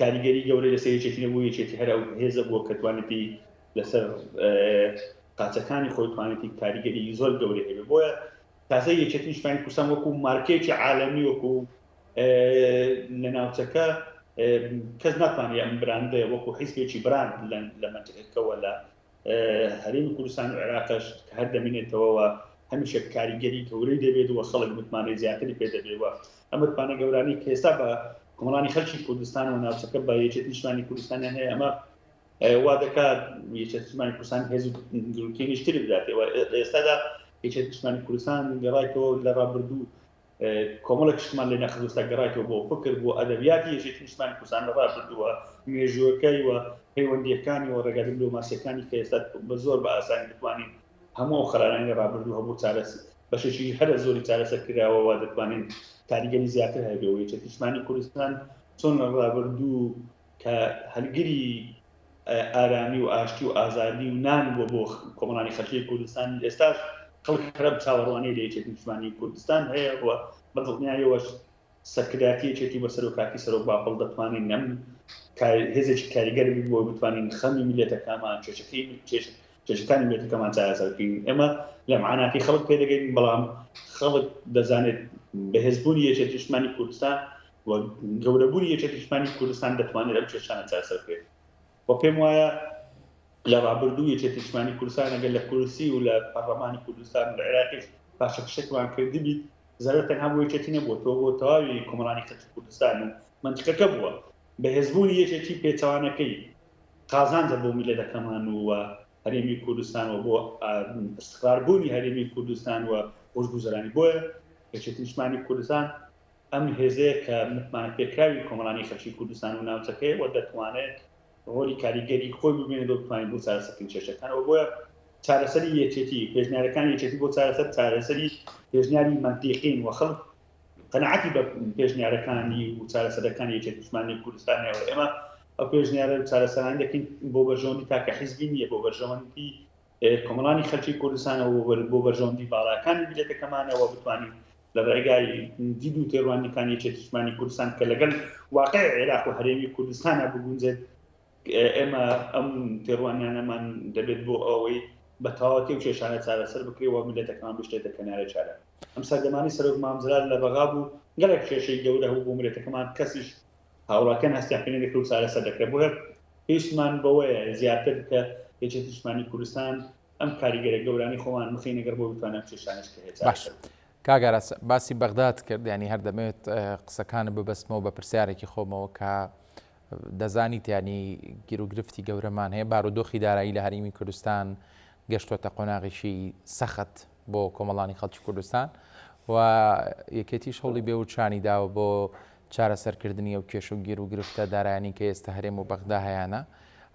کاریگەری گەورەی لەسەر یەکێتی نەبوو. یەکێتی هەر ئەو هێزە بووە کە توانێتی لەسەر قاچەکانی خۆی توانێتی کاریگەری زۆر گەورەی هەبێ. بۆیە تازە یەکێتی نیشتمانی کوردستان وەکو مارکێکی عالەمی وەکو لە ناوچەکە کەس ناتوانێت ئەم براندە وەکو حیزبێکی براند لە مەنتیقەکەوە لە هەرێمی کوردستان و عێراقش کە هەر دەمێنێتەوە و هەمیشە کاریگەری گەورەی دەبێت و خەڵک متمانەی زیاتری پێ دەبێت و ئەم متمانە گەورانی کە ئێستا بە کۆمەڵانی خەڵکی کوردستان و ناوچەکە بە یەکێتی نیشتمانی کوردستانیان هەیە، ئەمە وا دەکات یەکێتی نیشتمانی کوردستان هێز و گروتێنیشتری بداتێ. و لە ئێستادا یەکێتی نیشتمانی کوردستان گەڕایتەوە لە ڕابردوو کۆمەڵێک شتمان لێ نەخست، ئێستا گەڕایتەوە بۆ فکر، بۆ ئەدەبیاتی یەکێتی نیشتمانی کوردستان لە ڕابردووە، مێژووەکەی و پەیوەندییەکانی و ڕێگا دیپلۆماسییەکانی کە ئێستا بە زۆر بە ئاسانی بتوانین هەموو ئەو خەلانەی لە ڕابردوو هەبوو چارەسەر بەشێکی هەرە زۆری چارەسەر کراوە و دەتوانین کاریگەری زیاتر هەبێ. و یەکێتی نیشتمانی کوردستان چۆن لە ڕابردوو کە هەلگری ئارامی و ئاشتی و ئازادی و نان بووە بۆ کۆمەڵانی خەڵکی کوردستان، ئێستاش خەڵک هەرە چاوەڕوانی لە یەکێتی نیشتمانی کوردستان هەیە و بە دڵنیاییەوەش سەرکردایەتی یەکێتی بە سەرۆکاتی سەرۆک بافڵ دەتوانین ئەم هێزێکی کاریگەر بین بۆ بتوانین خەمی میللەتەکەمان، کێشەکەی کێشەکانی میللەتەکەمان چارەسەر بکەین. ئێمە لە معاناتی خەڵک پێدەگەین، بەڵام خەڵک دەزانێت بەهێزبوونی یەکێتی نیشتمانی کوردستان و گەورەبوونی یەکێتی نیشتمانی کوردستان دەتوانێت ئەم کێشانە چارەسەر بکرێت. و پێم وایە لە ڕابردوو یەکێتی نیشتمانی کوردستان ئەگەر لە کورسی و لە پەرلەمانی کوردستان و لە عێراقیش پاشەکشەکمان کردبیت، زەرەر تەنها بۆ یەکێتی نەبووە، تۆ بۆ تەواوی کۆمەڵانی خەڵکی کوردستان و مەنتیقەکە بووە. بەهێزبوونی یەکێتی پێچەوانەکەی قازانجە بۆ میللەتەکەمان و هەرێمی کوردستان و بۆ ئیستقراربوونی هەرێمی کوردستان و خۆشگوزەرانی. بۆیە یەکێتی نیشتمانی کوردستان ئەم هێزەیە کە متمانەپێکراوی کۆمەڵانی خەڵکی کوردستان و ناوچەکەیە و دەتوانێت ڕۆڵی کاریگەری خۆی ببینێت و بتوانێت بۆ چارەسەرکردنی کێشەکان. و بۆیە چارەسەری یەکێتی، پێشنیارەکانی یەکێتی بۆ چارەسەر، چارەسەری پێشنیاری مەنتیقین و خەڵک قەناعەتی بە پێشنیارەکانی و چارەسەرەکانی یەکێتی نیشتمانی کوردستان هەیە. و ئێمە ئەو پێشنیارە و چارەسەرانە دەکەین بۆ بەرژەوەندی تاکە حیزبی نییە، بۆ بەرژەوەندی کۆمەڵانی خەلکی کوردستانەوە بۆ بەرژەوەندی باڵاکانی میللەتەکەمانەوە بتوانین لە ڕێگای دید و تێڕوانینەکانی یەکێتی نیشتمانی کوردستان کە لەگەڵ واقعی عێراق و هەرێمی کوردستانە بگونجێت. ئێمە ئەم تێڕوانیانەمان دەبێت بۆ ئەوەی بە تەواوەتی ئەو کێشانە چارەسەر بکرێت و میللەتەکەمان بشتێتە کەنارە چارە. ئەم سەردەمانی سەرۆک مام جەلال لە بەغا بوو گەلێک کێشەی گەورە هەبوو بۆ میللەتەکەمان، کەسیش هاوڵاتیان هەستیان پێ نەدەکرد و چارەسەر دەکرێت. بۆیە پێویستمان بەوەیە زیاتر کە یەکێتی نیشتمانی کوردستان ئەم کاریگەرە گەورانەی خۆمان بخەینە گەڕ بۆ بتوانین ئەم کێشانەش کە هەیە باش چارەسەر بکەین. کاک ئاراس باسی بەغداد کرد، یانی هەر دەمەوێت قسەکانت ببەستمەوە بە پرسیارێکی خۆمەوە کە. دەزانیت یانی گیروگرفتی گەورەمان هەیە، بارودۆخی دارایی لە هەرێمی کوردستان گەشتۆتە قۆناغێکی سەخت بۆ کۆمەڵانی خەڵکی کوردستان و یەکێتیش هەوڵی بێوچانی داوە بۆ چارەسەرکردنی ئەو کێشە و گیر و گرفتە دارایانی کە ئێستا هەرێم و بەغدا هەیانە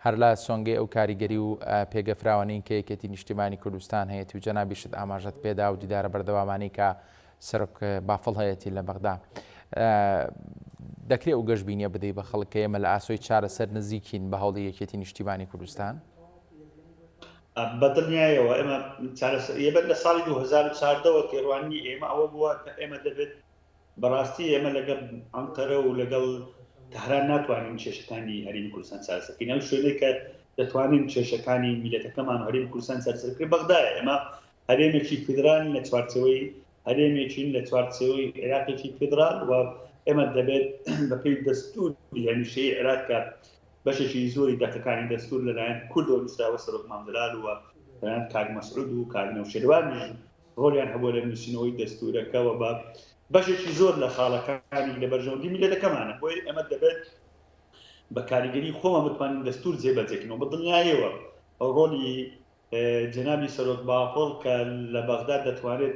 هەر لە سۆنگەی ئەو کاریگەری و پێگە فراوانەی کە یەکێتی نیشتیمانی کوردستان هەیەتی و جەنابیشت ئاماژەت پێدا و دیدارە بەردەوامانی کە سەرۆک بافڵ هەیەتی لە بەغدا. دەکرێت ئەو گەشبینیە بدەی بە خەڵک کە ئێمە لە ئاسۆی چارەسەر نزیکین بە هەوڵی یەکێتی نیشتیمانی کوردستان؟ بە دڵنیایەوە ئێمە چارەسەر ئێمە لە ساڵی 2014ەوە تێڕوانینی ئێمە ئەوە بووە کە ئێمە دەبێت بەڕاستی ئێمە لەگەڵ ئەنقەرە و لەگەڵ تەهران ناتوانین کێشەکانی هەرێمی کوردستان چارەسەر بکەین ئەو شوێنێک کە دەتوانین کێشەکانی میلەتەکەمان و هەرێمی کوردستان چارەسەر بکرێت بەغدایە ئێمە هەرێمێکی فیدرالین لە چوارچێوەی هەرێمێکین لە چوارچێوەی عێراقێکی فیدرال و ئێمە دەبێت بەپێی دەستوری هەمیشەیی عێراق کە بەشێکی زۆری دەقەکانی دەستور لەلایەن کوردەوە نووسراوە سەرۆک مام جەلال و تەنانەت کاک مەسعود و کاک نەوشێروانیش ڕۆڵیان هەبووە لە نووسینەوەی دەستورەکە و بە بەشێکی زۆر لە خاڵەکانی لە بەرژەوەندی میللەتەکەمانە بۆیە ئێمە دەبێت بە کاریگەری خۆمان بتوانین دەستور جێبەجێکەین و بە دڵنیاییەوە ڕۆڵی جەنابی سەرۆک بافڵ کە لە بەغداد دەتوانێت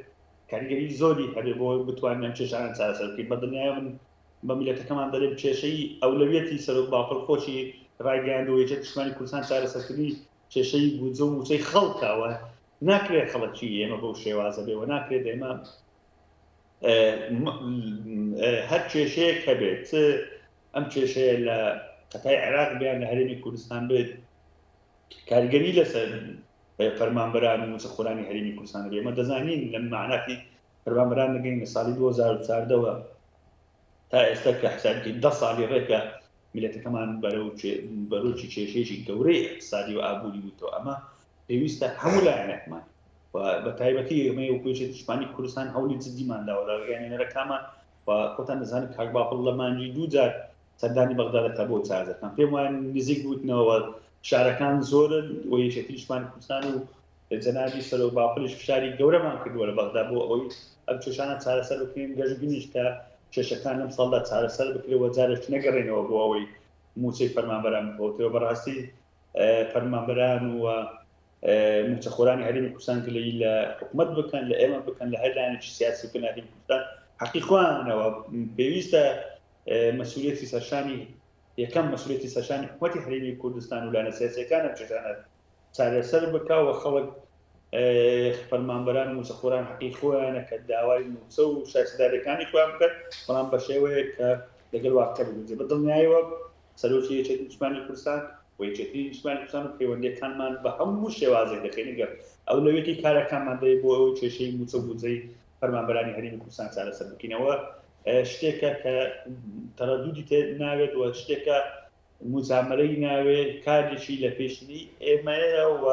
کاریگەری زۆری هەبێ بۆ بتوانین ئەم کێشانە چارەسەر بکەین. بە دڵنیایە من بە میللەتەکەمان دەلێم کێشەی ئەولەویەتی سەرۆک بافڵ خۆشی ڕایگەیاندووە یەکێتی نیشتمانی کوردستان چارەسەرکردنی کێشەی بودجە و مووچەی خەڵکە و ناکرێت خەڵکی ئێمە بەو شێوازە بێ و ناکرێت ئێمە هەر کێشەیەک هەبێت چ ئەم کێشەیە لە قەتای عێراق بیان لە هەرێمی کوردستان بێت کاریگەری لەسەر فەرمانبەران و مووچەخۆرانی هەرێمی کوردستان دەبێت. ئێمە دەزانین لە مەعناتی فەرمانبەران دەگەین لە ساڵی 2014 وە تا ئێستا کە حساب بکەین دە ساڵی ڕێکە میلەتەکەمان بەرەو بەرۆکی کێشەیەکی گەورەی اقتصادی و ئابووری بووتەوە. ئەمە پێویستە هەموو لایەنێکمان و بە تایبەتی ئێمە وەکو یەکێتی نیشتمانی کوردستان هەوڵی جدیمان داوە لە ڕێگای نوێنەرەکانمان و خۆتان دەزانن کاک بافڵ لە مانگی دوو جار سەردانی بەغدا دەکات بۆ چارەسەرکان. پێم وایە نزیک بووتنەوە، فشارەکان زۆرن و یەکێتی نیشتمانی کوردستان و جەنابی سەرۆک بافڵیش فشاری گەورەمان کردووە لە بەغدا بۆ ئەوەی ئەم کێشانە چارەسەر بکرێن. گەشبینیش کە کێشەکان لەم ساڵدا چارەسەر بکرێت و جارێک نەگەڕێنەوە بۆ ئەوەی مووچەی فەرمانبەران بفەوتێ. بەڕاستی فەرمانبەران و مووچەخۆرانی هەرێمی کوردستان گلەیی لە حکومەت بکەن، لە ئێمە بکەن، لە هەر لایەنێکی سیاسی بکەن لە هەرێمی کوردستان حەقی خۆیانەوە پێویستە مەسئولیەتی سەرشانی یەکەم مەسئولیەتی سەرشانی حکومەتی هەرێمی کوردستان و لایەنە سیاسیەکان ئەم کێشانە چارەسەر بکا و خەڵک فەرمانبەران و مووچەخۆران حەقی خۆیانە کە داوای مووچە و شایستەداریەکانی خۆیان بکەن، بەڵام بە شێوەیەک کە لەگەڵ واقع بگونجێ. بە دڵنیایەوە سەرۆکی یەکێتی نیشتمانی کوردستان و یەکێتی نیشتمانی کوردستان و پەیوەندیەکانمان بە هەموو شێوازێک دەخەینە گەڕ ئەولەویەتی کارەکانمان دەبێت بۆ ئەوەی کێشەی مووچە و بودجەی فەرمانبەرانی هەرێمی کوردستان چارەسەر بکەین. ئەوە شتێکە کە تەرەدودی تێ ناوێت و شتێکە موجامەلەی ناوێت، کارێکی لە پێشینەی ئێمەیە و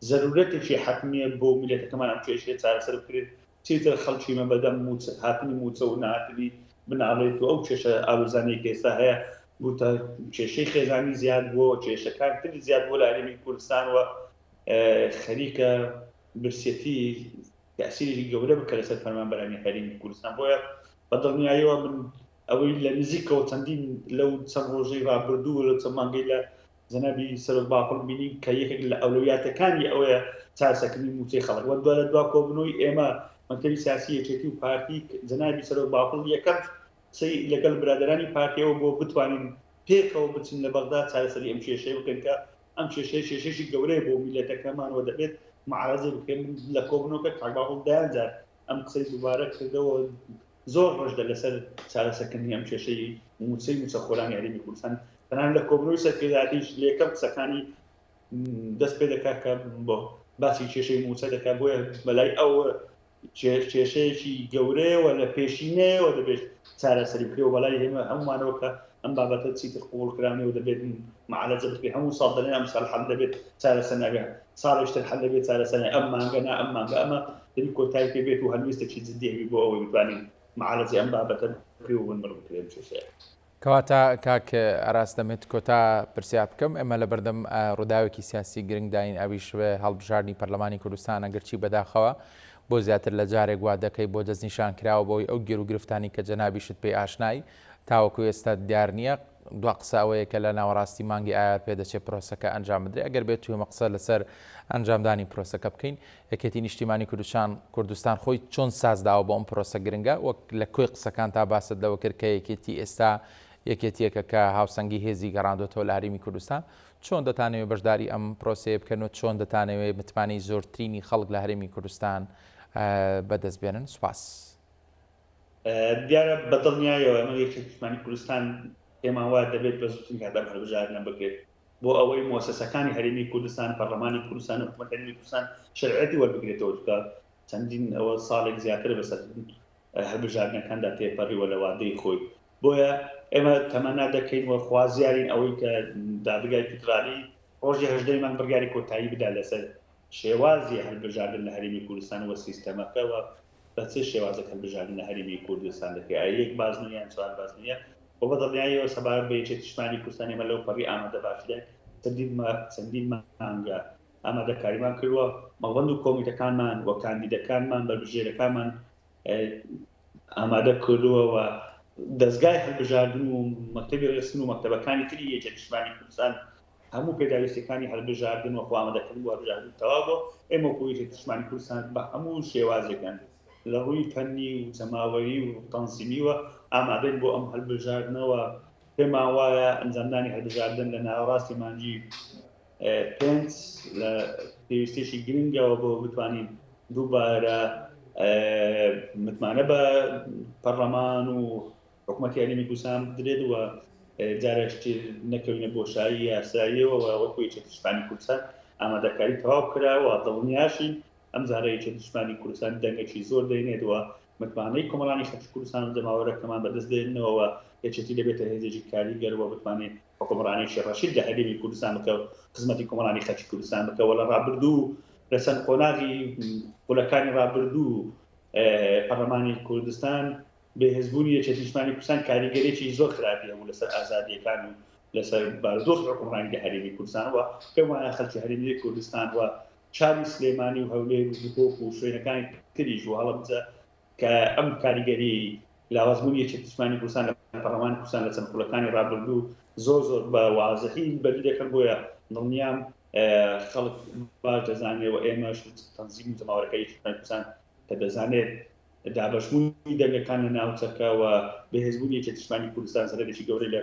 زەرورەتێکی حەتمیە بۆ میللەتەکەمان ئەم کێشەیە چارەسەر بکرێت. چیتر خەڵکی مە بەدەم مووچە هاتنی مووچە و نەهاتنی بناڵێت و ئەو کێشە ئالۆزانەی کە ئێستا هەیە بووتە کێشەی خێزانی زیاد بووە کێشەکان تری زیاد بووە لە هەرێمی کوردستان و خەریکە برسێتی تەئسیرێکی گەورە بکە لەسەر فەرمانبەرانی هەرێمی کوردستان. بۆیە بە دڵنیاییەوە من ئەوەی لە نزیکەوە چەندین لەو چەند ڕۆژەی ڕابردوو و لەو چەند مانگەی لە جەنابی سەرۆک بافڵ بینی کە یەکێک لە ئەولەویاتەکانی ئەوەیە چارەسەرکردنی مووچەی خەڵک و دوا لە دوا کۆبوونەوەی ئێمە مەکتەبی سیاسی یەکێتی و پارتی جەنابی سەرۆک بافڵ یەکەم قسەی لەگەڵ برادەرانی پارتیەوە بۆ بتوانین پێکەوە بچین لە بەغدا چارەسەری ئەم کێشەیە بکەین کە ئەم کێشەیە کێشەیەکی گەورەیە بۆ میللەتەکەمان و دەبێت معارەزەی بکرێت. من لە کۆبوونەوەکە کاک بافڵ دەیان جار ئەم قسەی دووبارە کردەوە، زۆر ڕژدە لەسەر چارەسەرکردنی ئەم کێشەی مووچەی مووچەخۆرانی هەرێمی کوردستان. تەنانەت لە کۆبوونەوەی سەرکردایەتیش لە یەکەم قسەکانی دەست پێ دەکات کە بۆ باسی کێشەی مووچە دەکات، بۆیە بەلای ئەو کێشەیەکی گەورەیە و لە پێشینەیەوە دەبێت چارەسەری بکرێت و بەلای ئێمە هەموومانەوە کە ئەم بابەتە چیتر قبوڵکراو نییە و دەبێت معالەجە بکرێت. هەموو ساڵ دەڵێن ئەم ساڵ حەل دەبێت، چارەسەر نابێت، ساڵێکی تر حەل دەبێت، چارەسەر نابێت، ئەم مانگە نا ئەم مانگە، ئەمە دەبێت کۆتایی پێ بێت و هەلوێستێکی جدی هەبێت بۆ ئەوەی بتوانین معالەجەی ئەم بابەتە بکرێت و بنبڕ بکرێت ئەم کێشەیە. کەواتە کاک ئاراس دەمێت کۆتا پرسیار بکەم، ئێمە لەبەردەم ڕووداوێکی سیاسی گرنگداین ئەویش هەڵبژاردنی پەرلەمانی کوردستانە، گەرچی بەداخەوە بۆ زیاتر لە جارێک وادەکەی بۆ دەستنیشان کراوە بەوەی ئەو گیروگرفتانی کە جەنابیشت پێی ئاشنای تاوەکو ئێستا دیار نییە. دوا قسە ئەوەیە کە لە ناوەڕاستی مانگی ئایار پێدەچێت پرۆسەکە ئەنجام بدرێت ئەگەر بێت ئێمە قسە لەسەر ئەنجامدانی پرۆسەکە بکەین یەکێتی نیشتیمانی کوردستان کوردستان خۆی چۆن سازداوە بۆ ئەم پرۆسە گرنگە وەک لە کۆی قسەکان تا باست لەوە کرد کە یەکێتی ئێستا یەکێتیەکە کە هاوسەنگی هێزی گەڕاندوێتەوە لە هەرێمی کوردستان چۆن دەتانەوێت بەشداری ئەم پرۆسەیە بکەن و چۆن دەتانەوێت متمانەی زۆرترینی خەڵک لە هەرێمی کوردستان بەدەست بێنن؟ سوپاس. دیارە بە دڵنیایەوە ئێمە یەکێتی نیشتمانی کوردستان پێمان وایە دەبێت بە زووترین کات ئەم هەڵبژاردنە بکرێت بۆ ئەوەی موسسەکانی هەرێمی کوردستان، پەرلەمانی کوردستان و حکومەت هەرێمی کوردستان شەرعیەتی وەربگرێتەوە چونکە چەندین ئەوە ساڵێک زیاترە بەسەر هەڵبژاردنەکاندا تێپەڕیوە لە وادەی خۆی بۆیە ئێمە تەمەنا دەکەین و خوازیارین ئەوەی کە دادگای فیدرالی ڕۆژی هەژدەی مانگ بڕیاری کۆتایی بدا لەسەر شێوازی هەلبژاردن لە هەرێمی کوردستان و سیستەمەکە و بە چ شێوازێک هەلبژاردن لە هەرێمی کوردستان دەکرێت ئایا یەک بازنە یان چوار بازنەیە و بە دڵنیاییەوە سەبارەت بە یەکێتی نیشتمانی کوردستان ئێمە لەو پەڕی ئامادەباشیداین چەندین چەندین مانگە ئامادەکاریمان کردووە مەڵبەند و کۆمیتەکانمان و کاندیدەکانمان بەربژێرەکانمان ئامادە کردووە و دەزگای هەلبژاردن و مەکتەبی ڕێکخستن و مەکتەبەکانی تری یەکێتی نیشتمانی کوردستان هەموو پێداویستیەکانی هەلبژاردن و خۆئامادەکردن بۆ هەلبژاردن تەواو بووە، ئێمە وەکو یەکێتی نیشتمانی کوردستان بە هەموو شێوازێکان لە ڕووی فەنی و جەماوەری و تەنزیمیوە ئامادەین بۆ ئەم هەلبژاردنە و پێمان وایە ئەنجامدانی هەلبژاردن لە ناوەڕاستی مانگی پێنج لە پێویستێکی گرنگەوە بۆ بتوانین دووبارە متمانە بە پەرلەمان و حکومەتی هەرێمی کوردستان بدرێت و جارێکی تر نەکەوینە بۆشایی یاساییەوە و وەکو یەکێتی نیشتمانی کوردستان ئامادەکاری تەواو کرا و دڵنیاشین ئەم جارە یەکێتی نیشتمانی کوردستان دەنگێکی زۆر دەینێت و متمانەی کۆمەڵانی خەڵکی کوردستان و جەماوەرەکەمان بەدەست دێننەوە و یەکێتی دەبێتە هێزێکی کاریگەر و بتوانێت حکومڕانێکی ڕەشید لە هەرێمی کوردستان بکە و خزمەتی کۆمەڵانی خەڵکی کوردستان بکە و لە ڕابردوو لە چەند قۆناغی خولەکانی ڕابردوو پەرلەمانی کوردستان بەهێزبوونی یەکێتی نیشتمانی کوردستان کاریگەریی زۆر خراپی هەبوو لەسەر ئازادییەکان و لەسەر بارودۆخی حوکمڕانی لە هەرێمی کوردستان و پێم وایە خەڵکی هەرێمی کوردستان و شاری سلێمانی و هەولێر و دهۆک و شوێنەکانی تریش و هەڵەبجە کە ئەم کاریگەری لاوازبوونی یەکێتی نیشتمانی کوردستان لە پەرلەمانی کوردستان لە چەند خولەکانی ڕابردوو زۆر زۆر بە وازحی بەدی دەکەن بۆیە دڵنیام خەڵک باش دەزانێ و ئێمەش تەنزیم و جەماوەرەکەی یەکێتی نیشتمانی کوردستان کە دەزانێت دابەشبوونی دەنگەکان لە ناوچەکە و بەهێزبوونی یەکێتی نیشتمانی کوردستان زەرەرێکی گەورەی لە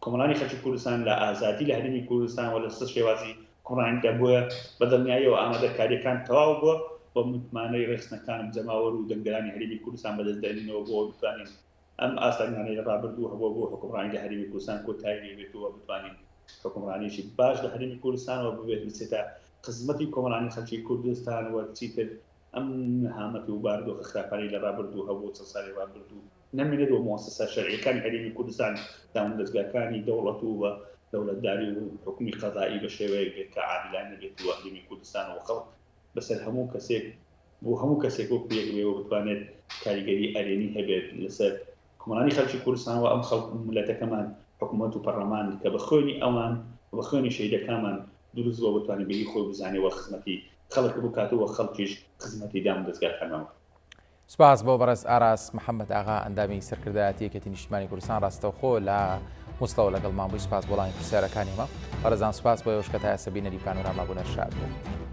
کۆمەڵانی خەڵکی کوردستان لە ئازادی لە هەرێمی کوردستان و لەسەر شێوازی حوکمڕانیدا بۆیە بە دڵنیاییەوە ئامادەکارییەکان تەواو بووە و متمانەی ڕێکخستنەکان و جەماوەر و دەنگدەرانی هەرێمی کوردستان بەدەست دێنینەوە بۆ ئەوەی بتوانین ئەم ئاستەنگانەی لە ڕابردوو هەبووە بۆ حوکمڕانی لە هەرێمی کوردستان کۆتایی لێ بێت و بتوانین حوکمڕانییەکی باش لە هەرێمی کوردستان و ببێت بچێتە خزمەتی کۆمەڵانی خەڵکی کوردستان و چیتر ئەم نەهامەتی و بارودۆخە خراپانەی لە ڕابردوو هەبوو چەند ساڵی ڕابردوو نەمێنێت و موەسەسە شەرعیەکانی هەرێمی کوردستان دامودەزگاکانی دەوڵەت و دەوڵەتداری و حکومی قەزایی بە شێوەیەک بێت کە عادلانە بێت و هەرێمی کوردستان و خەڵک بەسەر هەموو کەسێک بۆ هەموو کەسێک وەکو یەک بێ و بتوانێت کاریگەری ئەرێنی هەبێت لەسەر کۆمەڵانی خەڵکی کوردستان و ئەم خەڵک میللەتەکەمان حکومەت و پەڕلەمان کە بە خوێنی ئەوان و بە خوێنی شەهیدەکانمان دروست بووە بتوانێت بە هی خۆی بزانێ و خزمەتی خەڵک بکات و خەڵکیش خزمەتی دام و دەزگاکانمان بکات. سپاس بۆ بەڕێز ئاراس محەمەد ئاغا ئەندامی سەرکردایەتی یەکێتی نیشتمانی کوردستان ڕاستەوخۆ لە موسڵەوە لەگەڵمان بووی سپاس بۆ وەڵامی پرسیارەکانی ئێمە بەڕێزان سپاس بۆ ئێوەش کە تا ئێستا بینەری پانۆراما بوون هەر شاد بن.